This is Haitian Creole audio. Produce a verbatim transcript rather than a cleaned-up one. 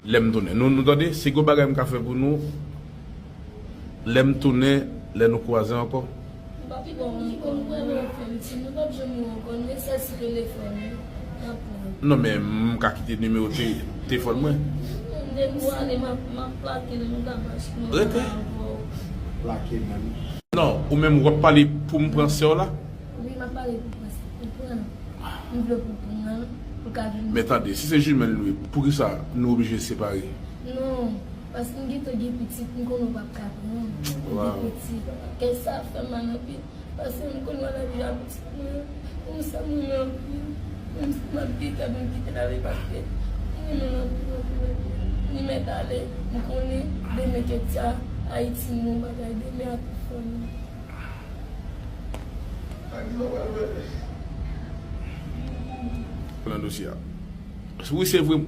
Lè m tounen. Nou, nou tande, se gwo bagay m ka fè pou nou. Lè m tounen, lè nou kwaze ankò. Papi, bon, m konn premye w fè m ti, nou p ap janm wè ankò, nou eseye sou telefòn, wi. N ap pran. Non, men m ka kite nimewo te, telefòn mwen. Depi w ale, m ap, m ap plake l, nou ka mache, nou Rete. Ankò. Plake menm. Non, ou menm w ap pale pou m pran sè w la? Wi, m ap pale pou pran, pou pran. M vle pou pran, pou ka vin. Men tande, si se jimèl nou ye, poukisa nou oblije separe? Non, paske m gentan gen pitit, m konnen w p ap ka pran. M Wow. gen pitit. Kè sa fè m mal anpil. Paske m konn wè lavi a pitit mwen. Pou sa m renmen anpil. Menm si m ap kite, m kite l ale paske m renmen l anpil, anpil, anpil. Li mèt ale, m konnen demen kèt sa, Ayiti m gon bagay demen a tout fanmi. Nan dosye a. Wi, se vre.